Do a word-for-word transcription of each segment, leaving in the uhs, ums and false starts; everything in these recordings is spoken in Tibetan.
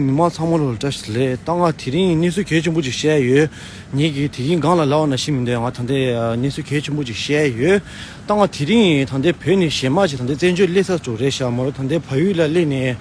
མི་མང་ཚང་མ་ལོ་བཀྲ་ཤིས་བདེ་ལེགས། ད་ང་དེ་རིང་གནས་ཚུལ་གལ་ཆེན་པོ་ཅིག་བཤད་ཡོད། ངེད་ཀྱིས་དེ་རིང་སྒང་ལ་ལབ་པ་ནང་བཞིན་མི་འདུག་ང་ད་ལྟའི་གནས་ཚུལ་གལ་ཆེན་པོ་ཅིག་བཤད་ཡོད། ད་ང་དེ་རིང་ད་ལྟའི་བོད་ནས་གཞས་མ་ཅིག་ད་ལྟའི་བཙན་བྱོལ་སླེབས་ས་ཅིག་རེད་ཤག་མོ་རང་ད་ལྟའི་བལ་ཡུལ་ལ་སླེབས་ནས་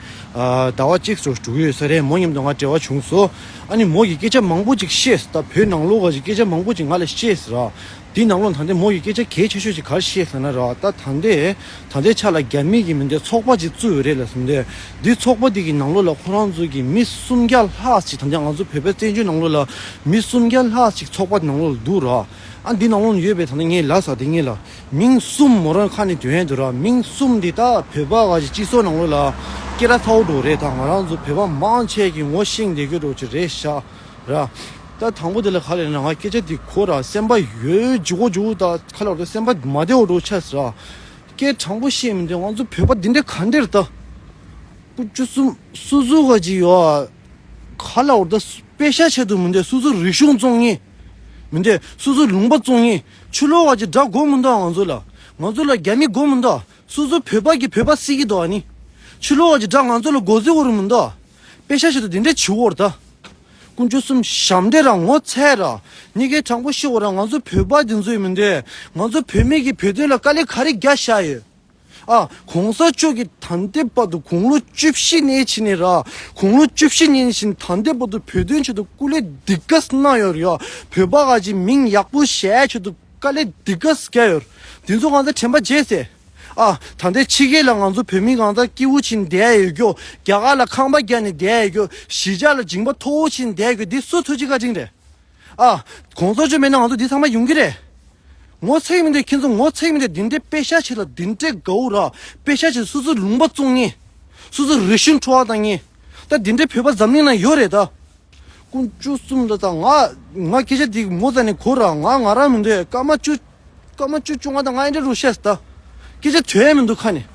ཟླ་བ་གཅིག་ཙམ་འགྲོ་གི་ཡོད་ས་རེད། མོ་མཉམ་དུ་ང་འབྲེལ་བ་བྱུང་སོང་། ཨ་ནི་མོ་གིས་སྐད་ཆ་མང་པོ་ཅིག་བཤད་ད་བོད་ནང་ལོགས་ག་ཅིག་སྐད་ཆ་མང་པོ་ཅིག་ང་ལ་བཤད་ཟེར་ར། དེའི་ནང་ལོགས་ད་ལྟའི་མོ་ཡིས་སྐད་ཆ་གལ་ཆེ་ཤོས་ཅིག་ག་རེ་བཤད་ཟེར་ན་ར། ད་ད་ལྟའི་ད་ལྟའི་ཆ་ལ་རྒྱ་མི་གིས་མི་འདི་ཚོགས་པ་ཅིག་བཙུགས་ཡོད་རེད་ལབ་སོང་། འདི་འདི་ཚོགས་པ་འདི་གི་ནང་ལོགས་ལ་ཁོ་རང་ཚོ་གི་མི་སུམ་བརྒྱ་ལྷག་ཅིག་ད་ལྟའི་ང་ཚོ་བོད་པའི་བཙན་བྱོལ་ནང་ལོགས་ལ་མི་སུམ་བརྒྱ་ལྷག་ཅིག་ཚོགས་པ་ནང་ལོགས་ལ་འདུག་ར། ཨ་འདི་ནང་ལོགས་ཡོད་པའི་ད་ལྟ་ངས་ལབ་ས་དེ་ངས་ལ་མིང་གསུམ་མོ་རང་ཁ་ནས་འདོན་ཡས་འདུག་ར། མིང་གསུམ་འདི་ད་བོད་པ་ག་ཅིག་སྤྱི་ཚོགས་ནང་ལོགས་ལ་སྐད་གྲགས་ཚ་བོ་འདྲ་རེད། ད་ང་རང་ཚོ་བོད་པ་མང་ཆེ་གི་ངོ་ཤེས་བསྡད་རྒྱུ་འདྲ་ཅིག་རེད་ཤག་ར། ད་དང་པོ་དེ་ལ་ག་རེ་ན་ང་སྐད་ཆ་འདི་གོ་ར་སེམས་པ་ཡོད་འཇུ་གོ་འཇུ་ད་ཁ་ལ་འོ་སེམས་པ་མ་བདེ་བོ་འདྲ་ཆགས་ས་ར། སྐད་དྲང་པོ་བཤད་མི་འདོད། ང་ཚོ་བོད་པ་འདི་འདྲ་ག་འདྲ་རེད་ད། སྐུ་བཅུ་གསུམ་སུ་སུ་ག་ཅིག་ཡོད་ཨ། ག་ལ་འོ་ད་དཔེ་ཤ་ཆེད་དུ་མི་འདོད། སུ་སུ་རིག་གཞུང་བཙོང་ངེས་མི་འདོད། སུ་སུ་ལུང་པ་བཙོང་ངེས། ཕྱི་ལོགས་ག་ཅིག་དགྲ་དགོས་མི་འདུག་ང་ཚོ་ལ། ང་ཚོ་ལ་རྒྱ་མི་དགོས་མི་འདུག་སུ་སུ་བོད་པ་གི་བོད་པ་སྲིད་ཀྱི་འདུག་ཨ་ནི། ཕྱི་ལོགས་ག་ཅིག་དགྲ་ང་ཚོ་ལ་དགོས་ཟེར་བོ་རུ་མི་འདུག་དཔེ་ཤ་ཆེད་དུ་འདི་འདྲས་བྱེད་འོར་ད། དཀོན་མཆོག་གསུམ་ཞབས་འདྲེན་ར་ངོ་ཚ་ར། ཉི་གེ་དྲང་པོ་ཤི་འོ་ར་ང་ཚོ་བོད་པ་འདི་ཚོ་ཡིན་མི་འདུག་ང་ཚོ་བོད་མི་གི་བོད་དོན་ལ་དཀའ་ལས་ག་རེ་རྒྱག་བཞག་ཡོད། ཨ། གོང་ས་མཆོག་གི་ད་ལྟའི་བར་དུ་དགུང་ལོ་བཅུ་བཞི་ནས་ཕྱིན་ནས་ར། དགུང་ལོ་བཅུ་བཞི་ནས་ཕྱིན་ད་ལྟའི་བར་དུ་བོད་དོན་ཆེད་དུ་སྐུ་ལས་འདི་ག་གནང་ཡོད་རེད་ཡ། བོད་པ་ག་ཅིག་མིང་ཡག་པོ་བཞག་ཆེད་དུ་དཀའ་ལས་འདི་ག་རྒྱག་ཡོད། འདི་ཚོ་ང་ཚོ་དྲན་པ་བརྗེད་ཟེར། ཨ། ད་ལྟའི་ཕྱི་རྒྱལ་ལ་ང་ཚོ་བོད་མི་གང་ལྟར་སྐྱིད་པོ་ཕྱིན་བསྡད་ཡོད་རྒྱུ། རྒྱ་གར་ལ་ཁང་པ་རྒྱག་ནས་བསྡད་ཡོད་རྒྱུ། གཞིས་ཆགས་ལ་འཇིང་པ་མཐོ་བོ་ཕྱིན་བསྡད་ཡོད་རྒྱུ་འདི་སུ་ཐུགས་རྗེ་བཀའ་དྲིན་རེད། ཨ། གོང་ས་མཆོག་མེད་ན་ང་ཚོ་འདི་ཚང་མ་ཡོང་གི་རེད། ངོ་ཚ་གི་མི་འདུག་ཁྱེད་ཚོ་ངོ་ཚ་གི་མི་འདུག་འདི་འདྲའི་དཔེ་ཤ་ཆེ་ལ་འདི་འདྲའི་དགའ་བོ་ར། དཔེ་ཤ་ཆེ་སུ་སུ་ལུང་པ་བཙོང་ངེས། སུ་སུ་རིག་གཞུང་འཕྲོག་པ་བཏང་ངེས། ད་འདི་འདྲའི་བོད་པ་འཛམ་གླིང་ན་ཡོད་རེད་ད། དཀོན་མཆོག་གསུམ་ལ་ད་ང་ང་སྐད་ཆ་འདི་མོ་ཙ་ནས་གོ་ར་ང་ང་རང་མི་འདོད་སྐར་མ་བཅུ། སྐར་མ་བཅུ་བཅོ་ལྔ་དང་ང་ཨེ་འདྲ་རུ་བཤད་ད། སྐད་ཆ་ཐོས་མི་འདུག་ཁ་ནས།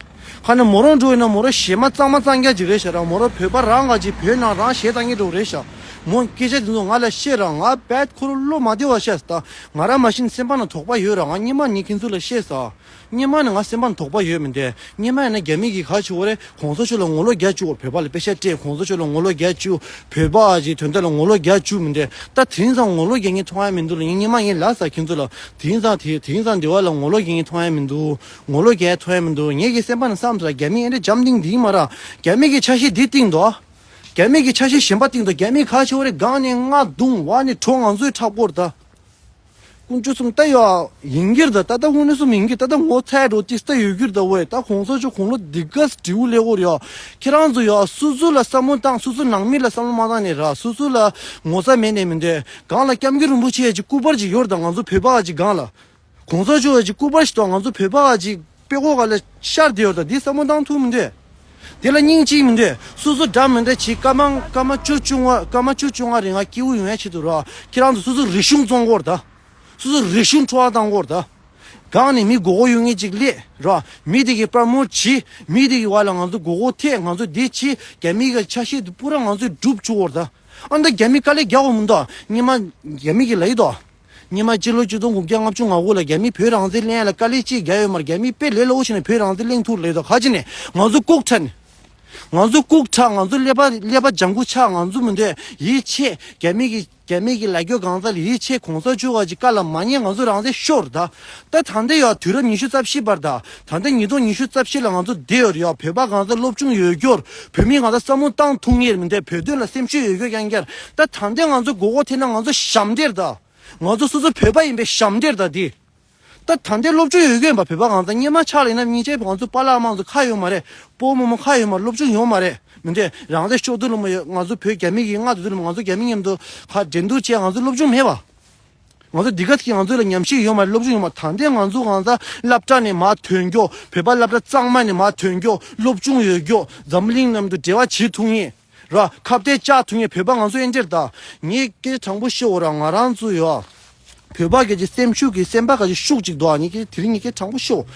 ཁ་ནས་མོ་རང་འགྲོ་ཡིན་ན་མོ་རང་གཞས་མ་གཙང་མ་གཙང་རྐྱང་ཅིག་རེད་ཤག་ར། མོ་རང་བོད་པ་རང་ག་ཅིག་བོད་ནང་རང་གཞས་གཏང་གི་འགྲོ་རེད་ཤག་མོ་སྐད་ཆ་འདི་ཚོ་ང་ལ་བཤད་ར་ང་བད་ཁོ་རང་བློ་མ་བདེ་བ་བཤད་ད། ང་རང་མ་གཞི་ནས་སེམས་པ་ནང་དོགས་པ་ཡོད་ར། ང་སྙིང་མ་ནས་ཁྱེད་ཚོ་ལ་བཤད་ས། སྙིང་མ་ནས་ང་སེམས་པ་ནང་དོགས་པ་ཡོད་མི་འདུག་སྙིང་མ་ཡིན་ན་རྒྱ་མི་གིས་ག་བྱེད་དགོས་རེད། གོང་ས་མཆོག་ལ་ངོ་ལོག་རྒྱག་བཅུག་བོད་པ་ལ་དཔེ་ཤ་སྤྲད། གོང་ས་མཆོག་ལ་ངོ་ལོག་རྒྱག་བཅུག་བོད་པ་ཨ་ཅེ་དོན་དག་ལ་ངོ་ལོག་རྒྱག་བཅུག་མི་འདུག་ད་དེང་སང་ངོ་ལོག་རྒྱག་མཁན་མཐོང་ཡ་མི་འདུག་ལ། ངས་སྔོན་མ་ངས་ལབ་ས་ཁྱེད་ཚོ་ལ། དེང་སང་དེ་དེང་སང་འདི་བ་ལ་ངོ་ལོག་རྒྱག་མཁན་མཐོང་ཡ་མི་འདུག་ངོ་ལོག་རྒྱག་མཐོང་ཡ་མི་འདུག་ངས་ཀྱི་སེམས་པ་ནས་བསམ་ས་རྒྱ་མི་ཨེ་འདྲ་འཇམ་ཐིང་འདི་མ་ར། རྒྱ་མི་གི་ཆ་ཤས་འདི་བཏིང་འདུག་རྒྱ་མི་གི་ཆ་ཤས་གཞན་པ་བཏིང་འདུག་རྒྱ་མི་ག་ཆེ་བ་རེད། སྒང་ནས་རྔ་རྡུང་བ་ནས་གྲོ་ང་ཚོའི་འཁྲབ་སྐོར་ད། དཀོན་མཆོག་གསུམ་ལྟ་ཡོད་ཡིན་གྱིར་ད་ད་ལྟ་དངོས་གནས་སུ་མིན་གྱིར་ད་ལྟ་ངོ་ཚ་འགྲོ་ཅི་ལྟ་ཡོད་གྱིར་ད་ཝེ་ད་གོང་ས་མཆོག་གོང་ལོ་འདི་ག་སྤྲེའུ་ལེ་འོར་ཡོད། ཁྱེད་རང་ཚོ་ཡོད་སུ་སུ་ལ་བསམ་བློ་བཏང་སུ་སུ་ནང་མི་ལ་བསམ་བློ་མ་བཏང་ནས་ར་སུ་སུ་ལ་ངོ་ཚ་མེད་ནས་མི་འདོད། གང་ལ་སྐྱབས་མགོན་རིན་པོ་ཆེ་ཡ་ཅིག་སྐུ་པར་ཅིག་ཡོད་ད་ང་ཚོ་བོད་པ་ཅིག་གང་ལ། གོང་ས་མཆོག་ཡ་ཅིག་སྐུ་པར་ཞིག་ད་ང་ཚོ་བོད་པ་ཅིག་དཔེ་ཁོག་ག་ལ་ཤར་བསྡད་ཡོད་ད་འདི་བསམ་བློ་བཏང་ཐུབ་མི་འདོད། དེ་ལ་སྙིང་རྗེ་མི་འདོད། སོ་སོ་འདྲ་མི་འདྲ་བྱེད་སྐར་མ་སྐར་མ་བཅུ་བཅོ་ལྔ་སྐར་མ་བཅུ་བཅོ་ལྔ་རིང་ང་སྐྱིད་པོ་ཡོང་ཡ་ཆེད་དུ་ར། ཁྱེད་རང་ཚོ་སོ་སོ་རིག་གཞུང་བཙོང་གོ་ར་ད། སོ་སོ་རིག་གཞུང་འཕྲོ་བརླག་བཏང་གོ་ར་ད། སྒང་ནས་མི་མགོ་སྐོར་གཡུག་མཁན་ཅིག་སླེབས་ར། མི་དེ་གིས་པར་མོ་བྱེད། མི་དེ་གི་བར་ལ་ང་ཚོ་མགོ་སྐོར་ཐེབས། ང་ཚོ་འདི་བྱེད། རྒྱ་མི་གི་ཆ་ཤས་དེ་པུ་ར་ང་ཚོས་སྒྲུབ་བཅུག་གོ་ར་ད། ཨ་ད་རྒྱ་མི་དཀའ་ལས་རྒྱག་གོ་མི་འདུག་སྔོན་མ་རྒྱ་མི་གིས་ལབ་ཡི་འདུག་སྔོན་མ་སྤྱི་ལོ་ཆིག་སྟོང་དགུ་བརྒྱ་ལྔ་བཅུ་ང་དགུ་ལ་རྒྱ་མིས་བོད་རང་བཙན་ལེན་ཡ་ལ་དཀའ་ལས་ཅིག་རྒྱག་ཡོད་མ་རེད། རྒྱ་མིས་དཔེ་ལས་སླ་བོ་བྱས་ནས་བོད་རང་བཙན་ལེན་ཐུབ་ལེ་དོ་ག་ཅི་ནས་ང་ཚོ་ལྐུགས་ཁྲ་ནས། ང་ཚོ་ལྐུགས་ཁྲ། ང་ཚོ་ཀླད་པ་ཀླད་པ་ལྗང་ཁུ་ཆགས། ང་ཚོ་མི་འདོད་ཡིད་ཆེས། རྒྱ་མི་གི་རྒྱ་མི་གི་ལ་རྒྱོ་གང་ཚ་ལ་ཡིད་ཆེས། གོང་ས་མཆོག་ག་ཅིག་བཀའ་ལ་མ་ཉན་ང་ཚོ་རང་བཙན་ཤོར་ད། ད་ད་ལྟ་ཡོད་དུས་རབས་ཉི་ཤུ་རྩ་བཞི་བར་ད། ད་ལྟ་ཉིས་སྟོང་ཉི་ཤུ་རྩ་བཞི་ལ་ང་ཚོ་བསྡད་ཡོད་རེད་ཡ། བོད་པ་གང་ཚ་སློབ་སྦྱོང་ཡོད་རྒྱུར་བོད་མི་གང་ཚ་བསམ་བློ་བཏང་ཐུབ་ངེས་མི་འདོད། བོད་དོན་ལ་སེམས་ཤུགས་ཡོད་རྒྱུ་རྐྱང་རྐྱང་། ད་ད་ལྟ་ང་ཚོ་མགོ་སྐོར་ཐེབས་ན་ང་ཚོ་ཞབས་འདྲེན་ད། ང་ཚོ་སོ་སོ་བོད་པ་ཡིན་པའི་ཞབས་འདྲེན་ད་འདི། ད་ད་ལྟའི་སློབ་སྦྱོང་ཡོད་རྒྱུ་ཡིན་པ། བོད་པ་གང་ཚ་སྔོན་མ་ཆགས་ལ་ཡིན་ན་སྙིང་རྗེ་ང་ཚོ་པཱ་ལགས་མང་ཚོ་ཁ་ཡོད་མ་རེད། སྤོ་བོ་རྨོ་མོ་ཁ་ཡོད་མ་རེད། སློབ་སྦྱོང་ཡོད་མ་རེད། མི་འདྲ་རང་བཙན་ཤོར་དུས་ལ་མ་ཡོད། ང་ཚོ་བོད་རྒྱ་མི་གི་མངའ་སྡོད་དུས་ལ་མ་ང་ཚོ་རྒྱ་མི་མཉམ་དུ་ཁ་འགྲན་བསྡུར་བྱས་ང་ཚོ་སློབ་སྦྱོང་མེད་པ། ང་ཚོ་འདི་ག་ཚོད་ང་ཚོ་ལ་ཉམས་ཞིབ་ཡོད་མ་རེད། སློབ་སྦྱོང་ཡོད་མ་རེད། ད་ལྟའི་ང་ཚོ་གང་ཚ་སློབ་གྲྭ་ནས་མར་ཐོན་རྒྱུ། བོད་པ་སློབ་གྲྭ་གཙང་མ་ནས་མར་ཐོན་རྒྱུ། སློབ་སྦྱོང་ཡོད་རྒྱུ། འཛམ་གླིང་མཉམ་དུ་འབྲེལ་བ་བྱེད་ཐུབ་ངེས། ར། ཁ་གཏད་བཅག་ཐུབ་ངེས་བོད་པ་ང་ཚོ་ཨེ་འདྲ་རེད་ད། ངས་སྐད་ཆ་དྲང་པོ་ཤོད་འོ་ར། ང་རང་ཚོ་ཡོད། བོད་པ་སྐད་ཆ་སེམས་ཤུགས་ཀྱི་སེམས་པ་ག་ཅིག་ཤུགས་ཅིག་འདུག་ཨ་ནི་སྐད་ཆ་དེ་རིང་ངས་སྐད་ཆ་དྲང་པོ་ཤོད།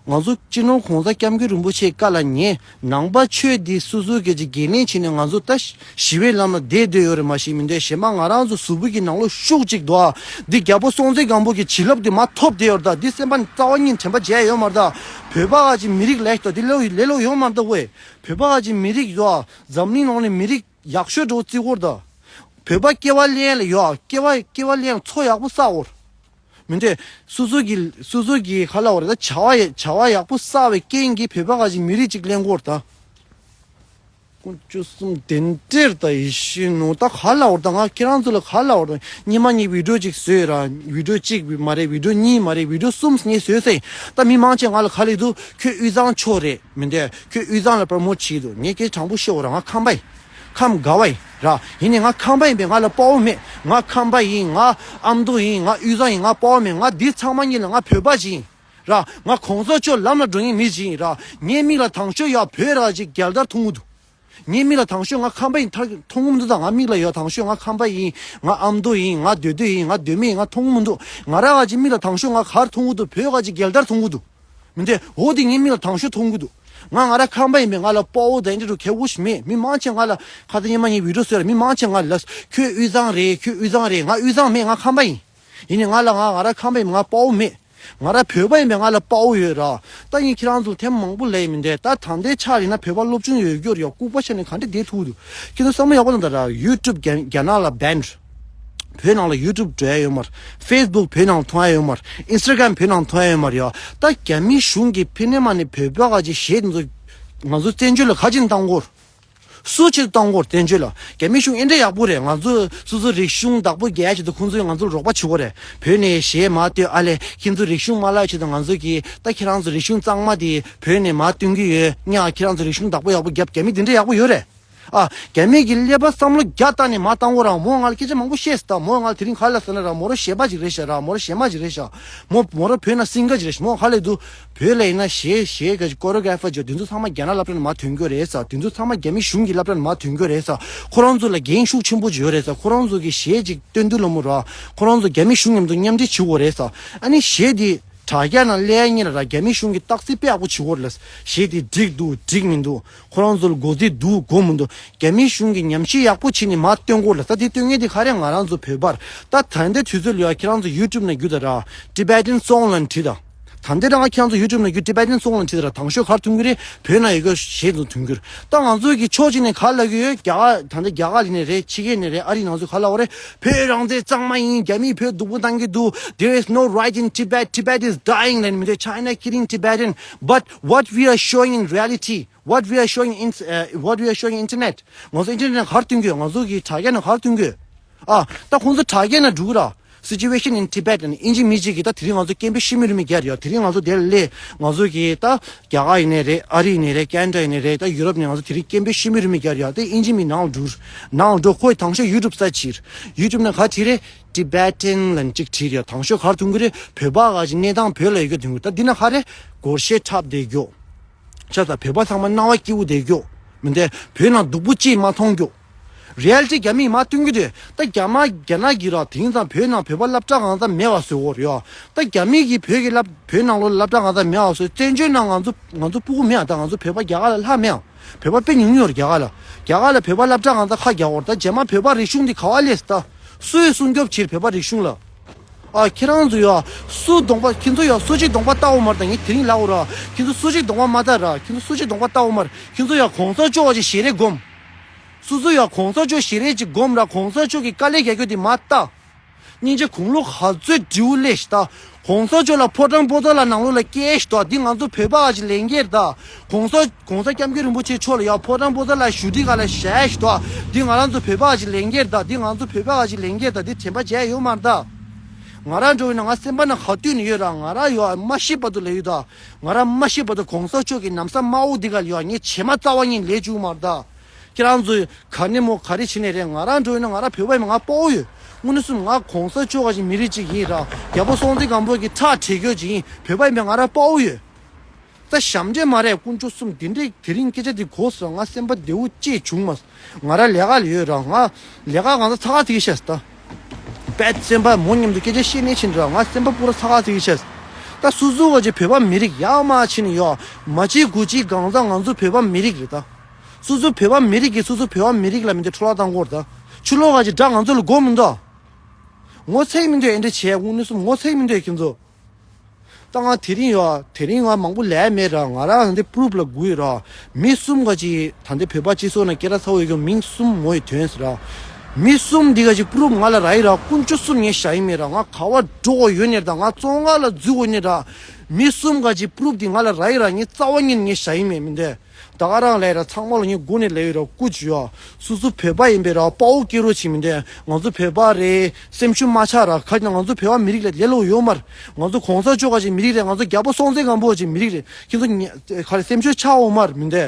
ང་ཚོ་སྤྱི་ནོར་གོང་ས་སྐྱབས་མགོན་རིན་པོ་ཆེའི་བཀའ་ལ་ཉན། ནང་པ་ཆོས་འདི་སོ་སོའི་སྐད་ཆ་འགན་ལེན་བྱས་ནས་ང་ཚོ་ད་ཞི་བའི་ལམ་ལ་བསྡད་སྡོད་ཡོད་རེད་མ་གཞི་མི་འདོད། གཞན་པ་ང་རང་ཚོ་གཟུགས་པོ་གི་ནང་ལོགས་ཤུགས་ཅིག་འདུག་ཨ། འདི་རྒྱལ་པོ་སྲོང་བཙན་སྒམ་པོ་གི་བྱིན་རླབས་དེ་མར་ཐོབ་བསྡད་ཡོད་རེད་ད། འདི་སེམས་པ་ནས་རྩ་བ་ཉིད་དྲན་པ་བརྗེད་ཡོད་མ་རེད་ད། བོད་པ་ག་ཅིག་མི་རིགས་ལས་ད་འདི་ལས་ལས་ལོག་ཡོད་མ་རེད་ད་ཝེ། བོད་པ་ག་ཅིག་མི་རིགས་ཡོད་ཨ། འཛམ་གླིང་ནང་ནས་མི་རིགས། ཡག་ཤོས་འགྲོ་བརྩི་སྐོར་དང་། བོད་པ་སྐྱེ་བ་ལེན་ལ་ཡོད། སྐྱེ་བ་སྐྱེ་བ་ལེན་ཚོ་ཡག་པོ་བསགས་འོར། མི་འདོད། སོ་སོ་གི་སོ་སོ་གི་ཁ་ལ་འོར་ད་བྱ་བ་ཡ་བྱ་བ་ཡག་པོ་བསགས་པའི་རྐྱེན་གྱིས་བོད་པ་ག་ཅིག་མི་རིགས་ཅིག་ལེན་སྐོར་དང་། ཀུན་སྤྱོད་གསུམ་དེ་འདྲེར་ད་ཡེ་ཤེས་ནོ་ད་ག་ལ་འོར་ད་ང་ཁྱེད་རང་ཚོ་ལ་ག་ལ་འོར་ད་ཉི་མ་གཉིས་བི་ཌིའོ་ཅིག་བཟོས་ར། བི་ཌིའོ་གཅིག་མ་རེད། བི་ཌིའོ་གཉིས་མ་རེད། བི་ཌིའོ་གསུམ་ངས་བཟོས་ཚེ་ད་མི་མང་ཆེ་ང་ལ་ག་ལ་འདུག་ཁྱོད་དབུས་གཙང་ཕྱོགས་རེད། མི་འདོད། ཁྱོད་དབུས་གཙང་ལ་པྲོ་མོཊ་བྱེད་འདུག་ངས་སྐད་དྲང་པོ་ཤོད་འོ་ར། ང་ཁམས་པ་ཡིན། ཁམས་དགའ་བ་ཡིན་ར། ཡིན་ནའི་ང་ཁམས་པ་ཡིན་པས་ང་ལ་དཔའ་བོ་མེད། ང་ཁམས་པ་ཡིན། ང་ཨ་མདོ་ཡིན། ང་དབུས་གཙང་ཡིན། ང་དཔའ་བོ་མེད། ང་འདི་ཚང་མ་གཉིས་ལ་ང་བོད་པ་ཅིག་ཡིན་ར། ང་གོང་ས་མཆོག་ལམ་ལ་འགྲོ་མཁན་མི་ཅིག་ཡིན་ར། ངའི་མིག་ལ་དང་ཤོས་ཡ་བོད་ར་ཅིག་རྒྱལ་དར་མཐོང་གི་འདུག་ངའི་མིག་ལ་དང་ཤོས་ང་ཁམས་པ་ཡིན་ཐར་མཐོང་གི་མི་འདུག་ད་ང་མིག་ལ་ཡ་དང་ཤོས་ང་ཁམས་པ་ཡིན། ང་ཨ་མདོ་ཡིན། ང་མདོ་སྟོད་ཡིན། ང་མདོ་སྨད་ཡིན། ང་མཐོང་གི་མི་འདུག་ང་ར་ག་ཅིག་མིག་ལ་དང་ཤོས་ང་གར་མཐོང་གི་འདུག་བོད་ག་ཅིག་རྒྱལ་དར་མཐོང་གི་འདུག་མི་འདོད། འོ་དེ་ངའི་མིག་ལ་དང་ཤོས་མཐོང་གི་འདུག་ང་ང་ར་ཁམས་པ་ཡིན་པས་ང་ལ་དཔའ་བོ་དང་འདྲ་འགྲོ་ཁྱད་པོ་ཞིག་མེད། མི་མང་ཆེ་ང་ལ་ཁ་ཏ་ཉི་མ་ཉིན་བི་ཌིའོ་བཟོས་ར། མི་མང་ཆེ་ང་ལ་ཁྱོད་དབུས་གཙང་རེད། ཁྱོད་དབུས་གཙང་རེད། ང་དབུས་གཙང་མེད། ང་ཁམས་པ་ཡིན། ཡིན་ནའི་ང་ལ་ང་ང་ར་ཁམས་པ་ཡིན་པས་ང་དཔའ་བོ་མེད། ང་ར་བོད་པ་ཡིན་པས་ང་ལ་དཔའ་བོ་ཡོད་ར། ད་ཡིན་ཁྱེད་རང་ཚོ་ཐེངས་མང་པོ་ལས་མི་འདོད། ད་ད་ལྟའི་ཆར་ཡིན་ན་བོད་པ་སློབ་སྦྱོང་ཡོད་རྒྱུར་ཡོད་ལྐུགས་པ་བཤད་ནས་ག་འདྲ་བསྡད་ཐུབ་འདུག་ཁྱེད་ཚོ་བསམ་བློ་ཡག་པོ་བཏང་དང་ར། ཡུ་ཊུབ་རྒྱ་རྒྱ་ནག་ལ་བྷན། བོད་ནང་ལ་ཡུ་ཊུབ་འགྲོ་ཡ་ཡོད་མ་རེད། ཕེ་སི་བུག་བོད་ནང་མཐོང་ཡ་ཡོད་མ་རེད། ཨིན་སི་ཊ་གྷ་རམ་བོད་ནང་མཐོང་ཡ་ཡོད་མ་རེད་ཡ། ད་རྒྱ་མི་གཞུང་གིས་ཕི་ནས་མ་ནས་བོད་པ་ག་ཅིག་གཞས་དེ་ཚོ་ང་ཚོ་བཙན་བྱོལ་ལ་ག་ཅིག་བཏང་གོ། སུ་ཆེད་དུ་བཏང་གོ་བཙན་བྱོལ་ལ། རྒྱ་མི་གཞུང་ཨེ་འདྲ་ཡག་པོ་རེད། ང་ཚོ་སོ་སོ་རིག་གཞུང་བདག་པོ་རྒྱག་ཆེད་དུ་ཁོང་ཚོས་ང་ཚོར་རོགས་པ་བྱེད་གོ་རེད། བོད་ནས་གཞས་མ་བཏོན་ཨ་ལས་ཁྱེད་ཚོ་རིག་གཞུང་མ་བརླག་ཆེད་དུ་ང་ཚོ་གིས་ད་ཁྱེད་རང་ཚོ་རིག་གཞུང་གཙང་མ་དེ་བོད་ནས་མ་བཏོན་གི་ཡོད། ཉག་ཁྱེད་རང་ཚོ་རིག་གཞུང་བདག་པོ་ཡག་པོ་རྒྱབ། རྒྱ་མི་དེ་འདྲ་ཡག་པོ་ཡོད་རེད། ཨ། རྒྱ་མི་གི་ཀླད་པ་བསམ་བློ་རྒྱ་བཏང་ནས་མ་བཏང་གོ་ར། མོ་ང་ལ་སྐད་ཆ་མང་པོ་བཤད་སོང་། ད་མོ་ང་ལ་དེ་རིང་ག་ལ་ཟེར་ན་ར་མོ་རང་གཞས་པ་ཅིག་རེད་ཤག་ར། མོ་རང་གཞས་མ་ཅིག་རེད་ཤག་མོ་མོ་རང་བོད་ནང་སིང་གར་ཅིག་རེད་ཤག་མོ་ག་ལ་འདུག་བོད་ལ་ཡིན་ན་གཞས་གཞས་ག་ཅིག་ཀོ་རི་ཡོ་གྷ་ར་ཕར་ཅིག་དེ་ཚོ་ཚང་མ་རྒྱ་ནག་སློབ་གྲྭ་ནས་མར་ཐོན་གྱི་རེད་ས། དེ་ཚོ་ཚང་མ་རྒྱ་མི་གཞུང་གི་སློབ་གྲྭ་ནས་མར་ཐོན་གྱི་རེད་ས། ཁོ་རང་ཚོ་ལ་འགན་ཤུགས་ཆེན་པོ་ཅིག་ཡོད་རེད་ས། ཁོ་རང་ཚོ་གི་གཞས་ཅིག་སྟོན་དུས་ལ་མོ་ར་ཁོ་རང་ཚོ་རྒྱ་མི་གཞུང་མཉམ་དུ་མཉམ་འབྲེལ་བྱེད་དགོས་རེད་ས། ཨ་ནི་གཞས་དེ་དྲ་རྒྱ་ནང་སླེབས་ཡ་ཉིན་ལ་ར་རྒྱ་མི་གཞུང་གི་རྟགས་གསལ་དཔེ་ཡག་པོ་བྱེད་དགོས་རེད་ལ། གཞས་དེ་འགྲིག་འདུག་འགྲིག་མི་འདུག་ཁོ་རང་ཚོ་ལ་གོ་རྩིས་འདུག་གོ་མི་འདུག་རྒྱ་མི་གཞུང་གིས་ཉམས་ཞིབ་ཡག་པོ་བྱས་ནས་མར་སྟོན་དགོས་ལ། ད་དེ་སྟོན་མཁན་དེ་ག་རེ་ང་རང་ཚོ་བོད་པར། ད་ད་ལྟའི་དུས་ཚོད་ལ་ཡ་ཁྱེད་རང་ཚོ་ཡུ་ཊུབ་ནང་རྒྱུགས་དང་ར། Tibetan Song ལབ་བྲིས་དང་། ད་ལྟའི་རང་ཁྱེད་རང་ཚོ་ཡུ་ཊུབ་ནང་རྒྱུགས་Tibetan Song ལབ་བྲིས་དང་ར། དང་ཤོས་ག་རེ་ཐོན་གྱི་རེད། བོད་ནང་ཡོད་རྒྱུ་གཞས་ཚོ་ཐོན་གྱི་རེད། ད་ང་ཚོ་གི་ཕྱོགས་གཅིག་ནས་ག་རེ་ལབ་ཀྱི་ཡོད། རྒྱ་གར་ད་ལྟ་རྒྱ་གར་ལ་ནས་རེད། ཕྱི་རྒྱལ་ནས་རེད། ཨ་རི་ནང་ཚོ་ག་ལབ་པ་རེད། བོད་རང་བཙན་གཙང་མ་ཡིན། རྒྱ་མིས་བོད་སྡུག་པོ་བཏང་གི་འདུག There is no right in Tibet. Tibet is dying ལབ་ནས་མི་འདུག China killing Tibetan. But what we are showing in reality, what we are showing in, uh, what we are showing internet. ང་ཚོ་ཨིན་ཊར་ནེཊ་ནང་ག་རེ་སྟོན་གྱི་ཡོད། ང་ཚོ་གི་དྲ་རྒྱ་ནང་ག་རེ་སྟོན་གྱི་ཡོད། ཨ། ད་ཁོང་ཚོ་དྲ་རྒྱ་ནང་འགྲོ་གི་ར། Situation in Tibet ནས་ཨིན་ཇི་མི་གཅིག་གིས་ད་དེ་རིང་ང་ཚོ་སྐད་འབོད་ཤི་མི་རུ་མི་རྒྱག་ཡོད། དེ་རིང་ང་ཚོ་དེར་སླེབས། ང་ཚོ་གི་ད་རྒྱ་གར་ཡིན་ནའི་རེད། ཨ་རི་ཡིན་ནའི་རེད། ཀེ་ན་ཌ་ཡིན་ནའི་རེད། ད་ཡུ་རོབ་ནས་ང་ཚོ་དེ་རིང་སྐད་འབོད་ཤི་མི་རུ་མི་རྒྱག་ཡོད། དེ་ཨིན་ཇི་མི་ནང་ལ་འགྲོ། ནང་ལ་འགྲོ། ཁོས་དང་ཤོས་ཡུ་ཊུབ་སར་ཆི་བྱས། ཡུ་ཊུབ་ནང་ག་རེ་བྲིས་རེད། Tibetan ལབ་ཅིག་བྲིས་རེད། དང་ཤོས་ག་རེ་ཐོན་གྱི་རེད། བོད་པ་ག་ཅིག་གནས་སྟངས་བོད་ལ་ཡོད་རྒྱུ་ཐོན་གྱི་རེད། ད་འདི་ན་ག་རེ་སྒོར་གཞས་འཁྲབ་བསྡད་རྒྱུ། ཆ་ཚང་བོད་པ་ཚང་མ་སྣང་བ་སྐྱིད་པོ་བསྡད་རྒྱུ། མི་འདུག་བོད་ནང་སྡུག་པོ་ཅིག་མ་མཐོང་རྒྱུ། རི་ཡལ་ཊི་རྒྱ་མིས་མར་སྟོན་གྱི་འདུག་ད་རྒྱ་མ་རྒྱ་ནག་གིས་ར་དེང་སང་བོད་ནང་བོད་པ་སློབ་གྲྭ་གང་ས་མེད་པ་བཟོ་གི་ཡོད་རེད་ཡ། ད་རྒྱ་མི་གིས་བོད་ཀྱི་སློབ་བོད་ནང་ལོགས་སློབ་གྲྭ་གང་ས་མེད་པ་བཟོས། བཙན་བྱོལ་ནང་ང་ཚོ་ང་ཚོ་སྤུ་གུ་མེད་ཨ། ད་ང་ཚོ་བོད་པ་རྒྱ་གར་ལ་ལྷག་མེད་ཨ། བོད་པ་དཔེ་ཉུང་ཉུང་རེད་རྒྱ་གར་ལ། རྒྱ་གར་ལ་བོད་པ་སློབ་གྲྭ་གང་ས་ཁ་རྒྱག་གི་ཡོད་རེད། ད་རྗེས་མ་བོད་པ་རིག་གཞུང་འདི་ག་པར་སླེབས་སོང་ད། སུས་སྲུང་སྐྱོབ་བྱེད་བོད་པ་རིག་གཞུང་ལ། ཨ། ཁྱེད་རང་ཚོ་ཡ། སུ་གདོང་པ། ཁྱེད་ཚོ་ཡ་སུ་གཅིག་གདོང་པ་ལྟ་འོ་མ་རེད། ད་ངས་དེ་རིང་ལབ་འོ་ར། ཁྱེད་ཚོ་སུ་གཅིག་གདོང་པ་མ་ལྟ་ར། ཁྱེད་ཚོ་སུ་གཅིག་གདོང་པ་ལྟ་འོ་མ་རེད། ཁྱེད་ཚོ་ཡ་གོང་ས་མཆོག་གི་ཞལ་རས་སྒོམ། སོ་སོ་ཡ་གོང་ས་མཆོག་ཞལ་རས་ཅིག་སྒོམ་ར། གོང་ས་མཆོག་གི་དཀའ་ལས་རྒྱག་རྒྱུ་དེ་མ་ལྟ། སྙིང་རྗེ་དགུང་ལོ་ག་ཚོད་སྒྲིའུ་ལས་ཤི་ད། གོང་ས་མཆོག་ལ་ཕོ་བྲང་པོ་ཏ་ལ་ནང་ལོགས་ལ་སྐྱེལ་ཤི་ད། འདི་ང་ཚོ་བོད་པ་ག་ཅིག་ལས་འགན་རེད་ད། གོང་ས་གོང་ས་སྐྱབས་མགོན་རིན་པོ་ཆེ་མཆོག་ལ་ཡ་ཕོ་བྲང་པོ་ཏ་ལ་བཞུགས་ཁྲི་ག་ལ་བཞག་ཤི་ད། འདི་ང་རང་ཚོ་བོད་པ་ག་ཅིག་ལས་འགན་རེད་ད། འདི་ང་ཚོ་བོད་པ་ག་ཅིག་ལས་འགན་རེད་ད། འདི་དྲན་པ་བརྗེད་ཡོད་མ་རེད་ད། ང་རང་འགྲོ་ཡིན་ན་ང་སེམས་པ་ནང་ག་དུས་ནས་ཡོད་ར། ང་རང་ཡོད་མ་ཤི་བར་དུ་ལས་ཡོད་ད། ང་རང་མ་ཤི་བར་དུ་གོང་ས་མཆོག་གི་ན་བཟའ་དམར་པོ་འདི་ག་ལ་ཡ་ངས་བྱེ་མ་རྩ་བ་ཉིད་ལས་བཅུག་མ་རེད་ད། ཁྱེད་རང་ཚོས་ག་ནས་མོ་ག་རེ་བྱེད་ནས་རེད། ང་རང་འགྲོ་ཡིན་ན་ང་རང་བོད་པ་ཡིན་པ་ང་དཔའ་བོ་ཡོད། དངོས་གནས་སུ་ང་གོང་ས་མཆོག་ག་ཅིག་མི་རིགས་ཅིག་ཡིན་ར། རྒྱལ་པོ་སྲོང་བཙན་སྒམ་པོ་གི་ཁྲག་དྲེག་རྒྱུ་ཅིག་ཡིན། བོད་པ་ཡིན་པ་ང་རང་དཔའ་བོ་ཡོད། ད་ཞབས་འདྲེན་མ་རེད། དཀོན་མཆོག་གསུམ་འདི་འདྲའི་དེ་རིང་སྐད་ཆ་འདི་གོ་སོང་ང་སེམས་པ་བདེ་བོ་ཅིག་བྱུང་མ་སོང་། ང་རང་ལས་ཀ་ལ་ཡོད་ར། ང་ལས་ཀ་གང་ས་ཚ་ཁ་ཚིག་ཤེས་ད། པད་སེམས་པ་མོ་མཉམ་དུ་སྐད་ཆ་བཤད་ནས་ཕྱིན་ར། ང་སེམས་པ་པུ་ར་ཚ་ཁ་ཚིག་ཤེས། ད་སུ་སུ་ག་ཅིག་བོད་པ་མི་རིགས་ཡག་མ་ཕྱིན་ཡོད་མ་ཅིག་གུ་ཅིག་གང་ས་ང་ཚོ་བོད་པ་མི་རིགས་རེད་ད། སོ་སོ་བོད་པ་མི་རིགས་ཀྱིས་སོ་སོ་བོད་པ་མི་རིགས་ལ་མི་འདོད་འཕྲོ་བརླག་བཏང་གོ་ར་ད། ཆུ་ལོག་ག་ཅིག་དགྲ་ང་ཚོ་ལ་དགོས་མི་འདུག་ངོ་ཚ་མི་འདོད་ཨེ་འདྲ་བྱས་དངོས་གནས་སུ་ངོ་ཚ་མི་འདོད་ཁྱེད་ཚོ། ད་ང་དེ་རིང་ཡོད། དེ་རིང་ང་མང་པོ་ལས་མེད་ར། ང་རང་འདི་པུ་རུབ་ལ་སྒུག་ཡོད་ར། མི་གསུམ་ག་ཅིག་ད་འདི་བོད་པ་སྤྱི་ཚོགས་ནང་སྐད་གྲགས་ཚ་བོ་ཡོད་ཀྱང་མིང་གསུམ་མོ་ཡི་དོན་ཟེར་ར། མི་གསུམ་འདི་ག་ཅིག་པུ་རུབ་ང་ལ་རག་ཡི་ར། དཀོན་མཆོག་གསུམ་ངས་བཞག་ཡི་མེད་ར། ང་ག་བ་འགྲོ་དགོས་ཡོད་ནས་ར། ད་ང་བཙོན་ཁང་ལ་འཛུལ་དགོས་ནས་ར། མི་གསུམ་ག་ཅིག་པུ་རུབ་འདི་ང་ལ་རག་ཡི་ར། ངས་རྩ་བ་ཉིད་ངས་བཞག་ཡི་མེད། མི་འདི་ད་ག་རང་ལས་ར། ཚང་མ་ལ་ངས་སྒོ་ནས་ལས་ཡོད་ར། སྐུ་མཁྱེན་ཡོད། སོ་སོ་བོད་པ་ཡིན་པས་ར། དཔའ་བོ་སྐྱེ་རོགས་བྱེད། མི་འདི་ང་ཚོ་བོད་པ་རེད། སེམས་ཤུགས་མ་ཆག་ར། ཁ་ཅིག་ང་ཚོ་བོད་པ་མི་རིགས་ལ་ལས་སླ་པོ་ཡོད་མ་རེད། ང་ཚོ་གོང་ས་མཆོག་ག་ཅིག་མི་རིགས་རེད། ང་ཚོ་རྒྱལ་པོ་སྲོང་བཙན་སྒམ་པོ་ག་ཅིག་མི་རིགས་རེད། ཁྱེད་ཚོ་ཉ་ག་རེ་སེམས་ཤུགས་ཆག་འོང་མ་རེད། མི་འདི་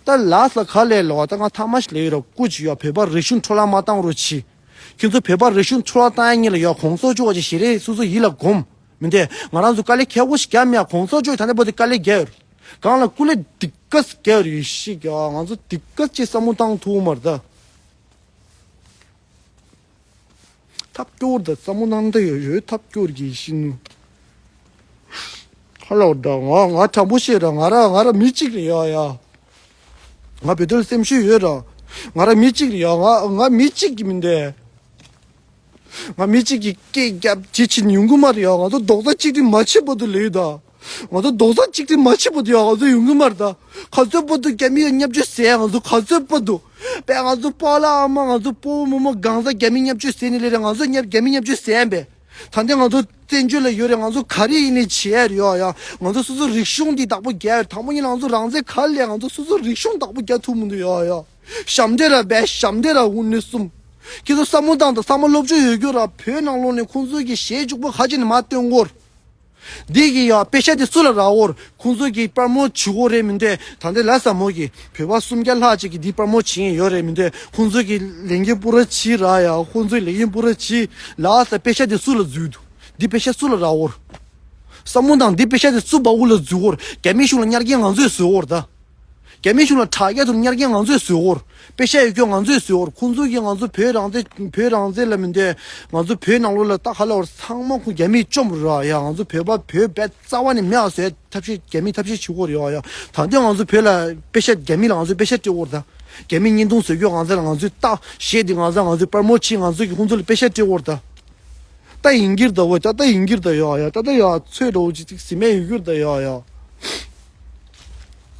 ད་ལགས་ལ་ག་ལས་ལོ། ད་ང་ཐ་མ་ཞིག་ལས་ཡོད་ར། སྐུ་མཁྱེན་ཡོད། བོད་པ་རིག་གཞུང་འཕྲོ་བརླག་མ་བཏང་རོགས་གྱིས། ཁྱེད་ཚོ་བོད་པ་རིག་གཞུང་འཕྲོ་བརླག་བཏང་ཡ་ཉིད་ལ་ཡོད། གོང་ས་མཆོག་ག་ཅིག་ཞལ་རས་སོ་སོ་ཡིད་ལ་སྒོམ། མི་འདི་ང་རང་ཚོ་དཀའ་ལས་ཁག་པོ་ཞིག་བརྒྱབ་མེད། གོང་ས་མཆོག་ད་ལྟ་བར་དུ་དཀའ་ལས་བརྒྱབ་ཡོད། གང་ལ་སྐུ་ལས་སྡུག་ག་ཟེར་རྒྱག་ཡོད་རེད་ཤིག་ང་ཚོ་སྡུག་ག་ཅིག་བསམ་བློ་བཏང་ཐུབ་མ་རེད་ད། ཐབས་སྐྱོ་བོ་རེད་ད། བསམ་བློ་བཏང་ད་ཡོད་ཡོད་ཐབས་སྐྱོ་བོ་རེད་ཤི་ནུ། ཧ་ལོ་ད་ང་ང་དྲང་པོ་བཤད་ར། ང་ར་ང་ར་མི་གཅིག་རེད་ཡ་ཡ། ང་བོད་དོན་སེམས་ཤུགས་ཡོད་ར། ང་ར་མི་གཅིག་རེད་ཡ། ང་ང་མི་གཅིག་གི་མི་འདི། ང་མི་གཅིག་གིས་སྐད་རྒྱབ་ཅི་ཕྱིན་ཡོང་གི་མ་རེད་ཡ། ང་ཚོ་རྡོག་རྩ་གཅིག་སྒྲིལ་མ་བྱས་བར་དུ་ལས་ཡོད་ད། ང་ཚོ་རྡོག་རྩ་གཅིག་སྒྲིལ་མ་བྱས་བར་དུ་ཡ་ང་ཚོ་ཡོང་གི་མ་རེད་ད། ག་ཚོད་བར་དུ་རྒྱ་མི་ཡ་བརྙས་བཅོས་ཟེར་ཡ་ང་ཚོ་ག་ཚོད་བར་དུ། པས་ང་ཚོ་པཱ་ལགས་ཨ་མ་ང་ཚོ་སྤོ་བོ་རྨོ་མོ་གང་ཟག་རྒྱ་མི་བརྙས་བཅོས་ཟེར་ནི་ལས་རེད། ང་ཚོ་རྒྱ་མི་བརྙས་བཅོས་ཟེར་ཡ་པས། ད་ལྟ་ང་ཚོ་བཙན་བྱོལ་ལ་ཡོད་རེད། ང་ཚོ་ག་རེ་ཡིན་ནའི་བྱེད་ཡ་རེད་ཡ་ཡ། ང་ཚོ་སོ་སོ་རིག་གཞུང་འདི་བདག་པོ་རྒྱག་ཡ་རེད། དང་པོ་ཉིད་ལ་ང་ཚོ་རང་བཙན་ག་ལས་ང་ཚོ་སོ་སོ་རིག་གཞུང་བདག་པོ་རྒྱག་ཐུབ་མི་འདུག་ཡ་ཡ། ཞབས་འདྲེན་ར་བས་ཞབས་འདྲེན་ར། དངོས་གནས་གསུམ། ཁྱེད་ཚོ་བསམ་བློ་བཏང་དང་། ཚང་མ་སློབ་སྦྱོང་ཡོད་རྒྱུ་ར། བོད་ནང་ལོགས་ནས་ཁོང་ཚོ་གི་གཞས་བཅུག་པ་ཁ་ཅིག་ནས་མ་སྟོན་གོ་ར། འདི་གི་ཡ་པེ་ཤ་དེ་སུ་ལ་རག་གོ་ར། ཁོང་ཚོ་གི་པར་མོ་བྱེད་གོ་རེད་མི་འདུག་ད་ལྟ་ལ་ས་མོ་གི་བོད་པ་སུམ་བརྒྱ་ལྷག་ཅིག་གི་འདི་པར་མོ་བྱེད་ཡོད་རེད་མི་འདུག་ཁོང་ཚོ་གི་ལས་འགན་པུ་ར་བྱེད་ར་ཡ། ཁོང་ཚོའི་ལས་འགན་པུ་ར་བྱེད། ལ་ས་པེ་ཤ་དེ་སུ་ལ་འཛུལ་འདུག་འདི་པེ་ཤ་སུ་ལ་རག་གོ་ར། བསམ་བློ་བཏང་། འདི་པེ་ཤ་དེ་སུ་བ་འུ་ལ་འཛུལ་གོ་ར། རྒྱ་མི་གཞུང་ལ་གཉེར་མཁན་ང་ཚོས་བཟོས་གོ་ར་ད། རྒྱ་མི་གཞུང་ལ་དྲག་རྒྱ་ཐུབ་གཉེར་མཁན་ང་ཚོས་བཟོས་གོ་ར། པེ་ཤ་ཡོད་རྒྱུ་ང་ཚོས་བཟོས་གོ་ར། ཁོང་ཚོ་གིས་ང་ཚོ་བོད་རང་བཙན་བོད་རང་བཙན་ལ་མི་འདོད། ང་ཚོ་བོད་ནང་ལོགས་ལ་ད་ག་ལ་བར་ཚང་མ་ཁོ་རྒྱ་མིས་བཅོམ་ར་ཡ། ང་ཚོ་བོད་པ་བོད་བས་རྩ་བ་ནས་མེད་པ་བཟོས་ཐབས་ཤེས་རྒྱ་མིས་ཐབས་ཤེས་བྱེད་གོ་ར་ཡ་ཡ། ད་ལྟ་ང་ཚོ་བོད་ལ་པེ་ཤ་རྒྱ་མི་ལ་ང་ཚོས་པེ་ཤ་སྤྲད་གོ་ར་ད། རྒྱ་མི་བརྙན་ཐུང་བཟོ་རྒྱུ་ང་ཚོ་ལ་ང་ཚོས་ད་གཞས་འདི་ང་ཚོ་ང་ཚོས་པར་མོ་བྱེད་ང་ཚོ་གིས་ཁོང་ཚོ་ལ་པེ་ཤ་སྤྲད་གོ་ར་ད། ད་ཡིན་གྱི་རེད་ད་བོ། ད་ད་ཡིན་གྱི་རེད་ད་ཡ་ཡ། ད་ད་ཡ་ཚོད་འདྲ་བོ་ཅིག་ཅིག་ཟིན་མེད་ཡོད་གྱི་རེད་ད་ཡ་ཡ།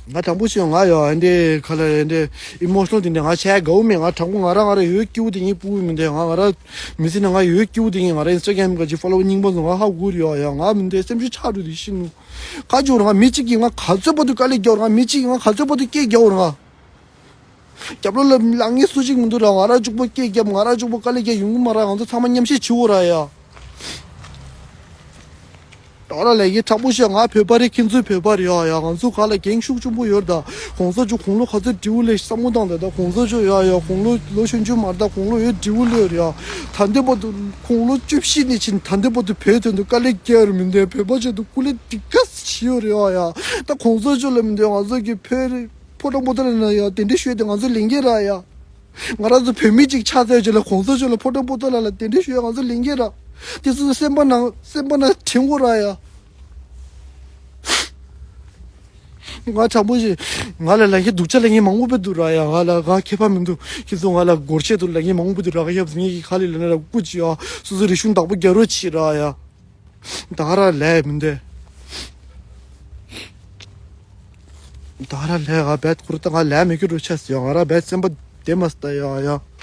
ང་དྲང་པོ་བཤད་ང་ཡ་ཨ་འདྲེ་ག་ལ་ཨ་འདྲེ་ཨི་མོ་ཤི་ནལ་དེ་འདྲ་ང་བྱས་དགའ་བོ་མེད། ང་དྲང་པོ་ང་རང་ང་རང་ཡོད་སྐྱིད་པོ་དེ་ངས་སྤུ་གུ་མི་འདུག་ང་ང་རང་མི་ཚེ་ནང་ང་ཡོད་སྐྱིད་པོ་དེ་ངས་ང་རང་ཨིན་སི་ཊ་གྷ་རམ་ག་ཅིག་ཕོ་ལོ་ཝར་རྙིང་པ་ཚོ་ང་ཧ་གོ་རེད་ཡ་ཡ། ང་མི་འདུག་སེམས་ཤུགས་ཆག་འགྲོ་དེ་ཤི་ནུ། ཁ་ཅིག་ང་མི་གཅིག་གིས་ང་ག་ཚོད་བར་དུ་དཀའ་ལས་རྒྱག་ར། ང་མི་གཅིག་གིས་ང་ག་ཚོད་བར་དུ་སྐད་རྒྱག་ར་ང་། རྒྱབ་ལོགས་ལ་ལངས་མཁན་སུ་གཅིག་མི་འདུག་ར། ང་རང་གཅིག་པོ་སྐད་རྒྱབ། ང་རང་གཅིག་པོ་དཀའ་ལས་རྒྱག་ཡོང་གི་མ་ར། ང་ཚོ་ཚང་མ་མཉམ་བཤད་བྱེད་འོ་ར་ཡ། ད་ར་ལས་ཀྱི་དྲག་པོ་བཤད། ང་བོད་པ་རེད། ཁྱེད་ཚོ་བོད་པ་རེད་ཡ་ཡ། ང་ཚོ་ག་ལ་འགན་ཤུགས་ཆེན་པོ་ཡོད་ར་ད། གོང་ས་མཆོག་དགུང་ལོ་ག་ཚོད་འགྲིག་པོ་ལས་བསམ་བློ་བཏང་ད། ད་གོང་ས་མཆོག་ཡ་ཡ་དགུང་ལོ་ལོ་ཆུང་ཆུང་མ་རེད་ད། དགུང་ལོ་ཡོད་འགྲིག་པོ་ལས་ཡོད་ར་ཡ། ད་འདི་བར་དུ་དགུང་ལོ་བཅུ་བཞི་ནས་ཕྱིན་ད་འདི་བར་དུ་བོད་དོན་དུ་དཀའ་ལས་རྒྱག་ཡོད་ར་མི་འདུག་བོད་པ་ཆེད་དུ་སྐུ་ལས་འདི་ག་ཚོད་བྱས་ཡོད་ར་ཡ་ཡ། ད་གོང་ས་མཆོག་ལ་མི་འདུག་ང་ཚོ་གི་བོད་རེད། ཕོ་བྲང་པོ་ཏ་ལ་ན་ཡ་དེ་འདྲ་ཞུས་ཏེ་ང་ཚོ་ལས་འགན་ར་ཡ། ང་རང་ཚོ་བོད་མི་གཅིག་ཆགས་ཚར་རྗེས་ལ་གོང་ས་མཆོག་ལ་ཕོ་བྲང་པོ་ཏ་ལ་ལ་དེ་འདྲ་ཞུས་ཡ་ང་ཚོ་ལས་འགན་ར། དེ་ཚོ་སེམས་པ་ནང་སེམས་པ་ནང་དྲན་དགོས་ར་ཡ། ང་དྲང་པོ་ཞིག་ང་ལ་ལ་ཡ་སྡུག་ཅག་ལ་ངས་མང་པོ་བེད་འདུག་ར་ཡ། ང་ལ་ང་ཁྱད་པར་མི་འདུག་ཁྱེད་ཚོ་ང་ལ་སྒོར་གཞས་འདུག་ལ་ངས་མང་པོ་བེད་འདུག་ར། ང་ཡབ་ངས་ཀྱི་ཁ་ལི་ལ་ན་ར་སྐུ་ཅི་ཡ། སོ་སོ་རིག་གཞུང་བདག་པོ་རྒྱག་རོགས་བྱེད་ར་ཡ། ད་ར་ལས་མི་འདུག་ད་ར་ལས་ང་བེད་ཁུར་ད་ང་ལས་མི་ཁུར་རུ་ཆས་ཡོང་ང་ར་བེད་སེམས་པ་བདེ་མ་སྟ་ཡོང་ཡོང་